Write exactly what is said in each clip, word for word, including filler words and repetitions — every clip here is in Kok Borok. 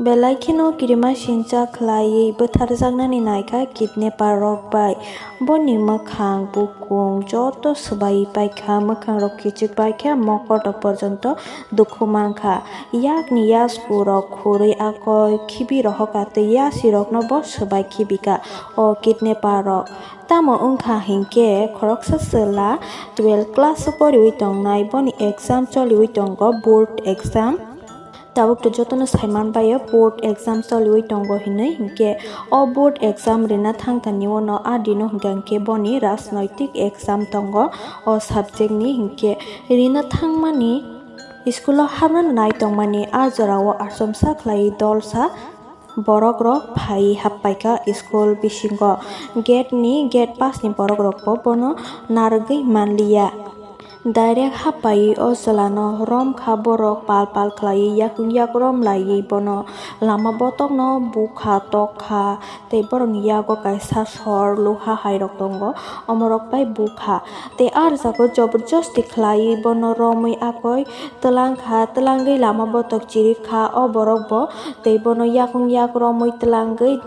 Belai kheno kirima sincha khlaiwi bwtharjaknani naikha kidnapper rok bai. Boni mwkhang, bukung joto swbaiwi paikha, mwkhang rok kichik paikha, mokoto porjonto dukhu mankha. Yakni yasku rok khurwi akoi khibi rohorkha tei yasi rokno bo swbai khibikha o kidnapper rok. Tamo wngkha hinkhe khoroksa chwla twelve class o poriwi tongnai, boni exam choliwi tongo, board exam. Tabuk to jotono saiman baio board exam choliwi tongo hinwi, hinkhe o board exam rina thangthani uano a dino hinkha hinkhe boni rajnoitik exam tongo o subject ni, hinkhe rina thangmani school o habna nai tongmani a jorao achomsa khlaiwi dolsa borok rok phaiwi happaikha school bisingo. Gate ni, gate pass ni borok rokbo bono narwgwi manliya. Direct hapaiwi o chwlano romkha borok, pal pal khlaiwi yakung yak romlaiwi bono lama botokno bukha tokha, tei borokni yago kaisa sor luha hai rok tongo, omorok bai bukha. Tei a rwjago joborjosti khlaiwi bono romwi akoi twlangkha, twlangwi lama botok chirikha o borokbo, tei bono yakung yak romwi twlangwi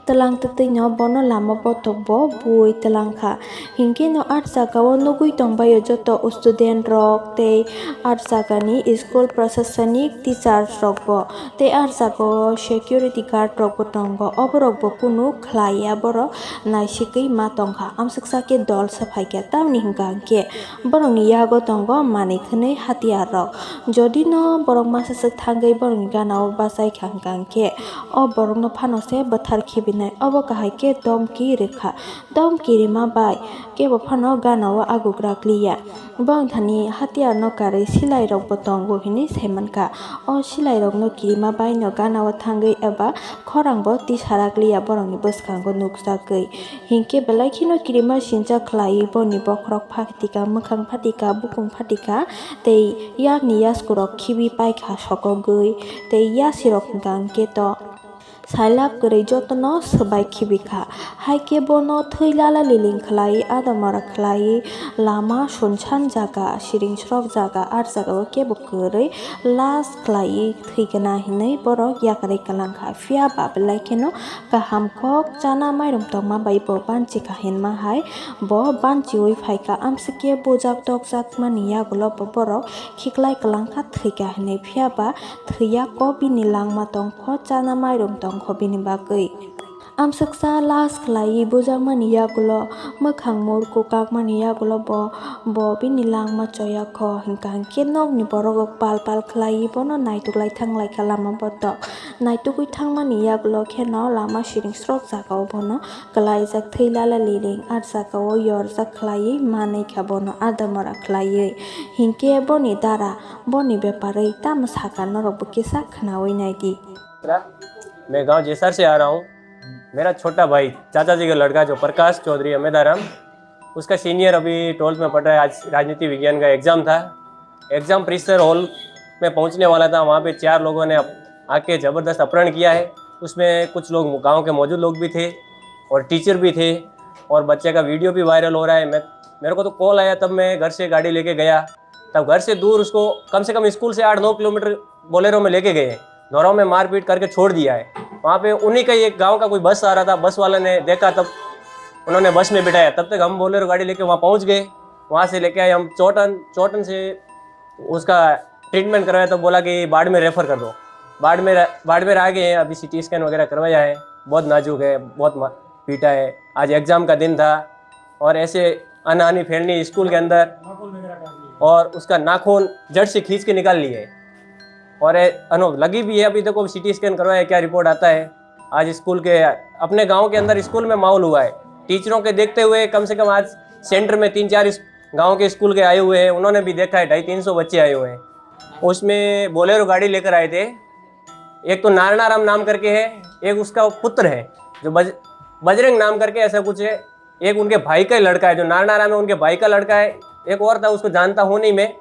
twlang twtwino bono lama botok bo buwi twlang kha. Hinkhe no a jaga o nugwi tong baio joto student rok tei a jaga ni school proshashanik teachers rok bo, tei a jaga o security guard rok bo tongo. Oborok bo kunu khlai ya, borok naisigwi ma tong kha. Amsuksa khe dol se phai kha, tamni hwnkha hinkhe borok ni yago tongo manwi khwnwi hatiyar rok. Jodi no borok masa swk thangwi borok ni gana o bachai kha hwnkha hinkhe, o borokno phano se bwthar khibinai. Obo kahai khe domki rwkha. Domki rima bai kebo phano gana o agugra kliya. Bong thani hatiyar no karwi silai rok bo tongo hinwi sai mankha. O silai rok no kirima bai no gana o thangwi eba khorang bo tisara kliya borok ni bwskango nukjagwi. Hinkhe belai kheno kirima sincha khlaiwi boni bokhorok phatika, mwkhang phatika, bukung phatika tei yakni yasku rok khibi paikha sokogwi tei yasi rok hwnkha hinkhe to. Sailab kwrwi jotono swbai khibikha. Hai khe bono thwi lala liling khlai, adamora khlai, lama sunsan jaga, siring srok jaga, ar jaga o kebo kwrwi las khlai thwigwna hinwi borok yakarwi kwlangkha. Phiya ba belai kheno kaham kok chana mairum tongma bai bo banchikha hinma hai bo banchiwi phaikha. Amsike bujak tokjak mani yagulo bo borok khiklai kwlangkha, thwikha hinwi. Phiya ba thwiya kok bini langma tongkho, chana mairum tongkho bini bagwi. Amsuksa las khlaiwi bujakmani yagulo, mwkhang murku kakmani yagulo bo, bo bini langma choyakho. Hwnkha hinkhe nokni borok rok pal pal khlaiwi bono naituklai thanglaikha lama botok. Naitugwi thangmani yagulo kheno lama siring srok jagao bono kwlaijak thwi lala liring, ah jagao yorjak khlaiwi manwi kha bono adamora khlaiwi. Hinkhe boni dara, boni beparwi tamo sakha norokbo kisa khnawi naidi. मैं गांव जेसर से आ रहा हूँ। मेरा छोटा भाई, चाचा जी का लड़का जो प्रकाश चौधरी अमेदाराम, उसका सीनियर अभी ट्वेल्थ में पढ़ रहा है। आज राजनीति विज्ञान का एग्जाम था। एग्जाम परिसर हॉल में पहुंचने वाला था। वहाँ पे चार लोगों ने अप-, आके ज़बरदस्त अपहरण किया है। उसमें कुछ लोग गांव के मौजूद लोग भी थे और टीचर भी थे और बच्चे का वीडियो भी वायरल हो रहा है। मैं, मेरे को तो कॉल आया, तब मैं घर से गाड़ी लेके गया। तब घर से दूर उसको कम से कम स्कूल से आठ नौ किलोमीटर बोलेरो में लेके गए। दोराव में मारपीट करके छोड़ दिया है। वहाँ पे उन्हीं का एक गांव का कोई बस आ रहा था, बस वाले ने देखा, तब उन्होंने बस में बिठाया। तब तक हम बोलेरो गाड़ी लेके वहाँ पहुँच गए। वहाँ से लेके आए हम चौटन, चौटन से उसका ट्रीटमेंट करवाया, तो बोला कि बाड़मेर रेफर कर दो। बाड़मेर, बाड़मेर आ गए हैं, अभी सीटी स्कैन वगैरह करवाया है। बहुत नाजुक है, बहुत मा-, पीटा है। आज एग्जाम का दिन था और ऐसे अनहानि फैलनी स्कूल के अंदर, और उसका नाखून जड़ से खींच के निकाल लिए। और ये अनु लगी भी है, अभी देखो सीटी स्कैन करवाया, क्या रिपोर्ट आता है। आज स्कूल के, अपने गांव के अंदर स्कूल में माहौल हुआ है। टीचरों के देखते हुए कम से कम आज सेंटर में तीन चार इस गांव के स्कूल के आए हुए हैं, उन्होंने भी देखा है, ढाई तीन सौ बच्चे आए हुए हैं। उसमें बोलेरो गाड़ी लेकर आए थे। एक तो नारायणाराम नाम करके है, एक उसका पुत्र है जो बज-, बजरंग नाम करके ऐसा कुछ है। एक उनके भाई का ही लड़का है, जो नारायणाराम है, उनके भाई का लड़का है। एक और था, उसको जानता हूँ नहीं मैं।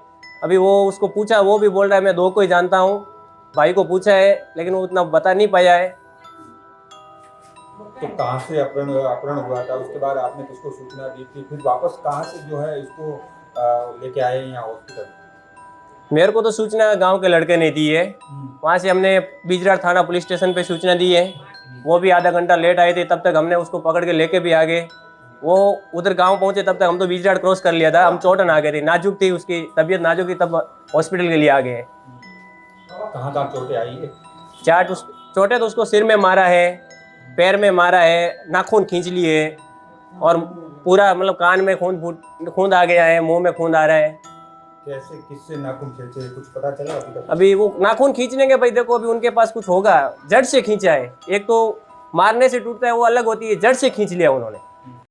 अभी वो, उसको पूछा, वो भी बोल रहा है, मैं दो को ही जानता हूँ। भाई को पूछा है, लेकिन वो उतना बता नहीं पाया है। तो कहाँ से अपहरण, अपहरण हुआ था, उसके बाद आपने किसको सूचना दी थी, फिर वापस कहाँ से जो है इसको, अ, लेके आए हैं यहाँ हॉस्पिटल? मेरे को तो सूचना गांव के लड़के ने दी है। वहाँ से हमने बिजरार थाना पुलिस स्टेशन पे सूचना दी है। वो भी आधा घंटा लेट आए थे, तब तक हमने उसको पकड़ के लेके भी आ गए। वो उधर गांव पहुंचे, तब तक हम तो बिजरार क्रॉस कर लिया था। हम चोटन आ गए थे, नाजुक थी उसकी तबीयत, नाजुक थी, तब हॉस्पिटल के लिए आ गए। कहाँ कहाँ चोटें आई है? चाट उस, चोटें तो उसको सिर में मारा है, पैर में मारा है, नाखून खींच लिए, और पूरा मतलब कान में खून फूट, खून आ गया है, मुंह में खून आ रहा है। कैसे, किससे नाखून खींचे, कुछ पता चला अभी तक? अभी वो नाखून खींचने के भाई, देखो, अभी उनके पास कुछ होगा, जड़ से खींचा है। एक तो मारने से टूटता है, वो अलग होती है, जड़ से खींच लिया उन्होंने।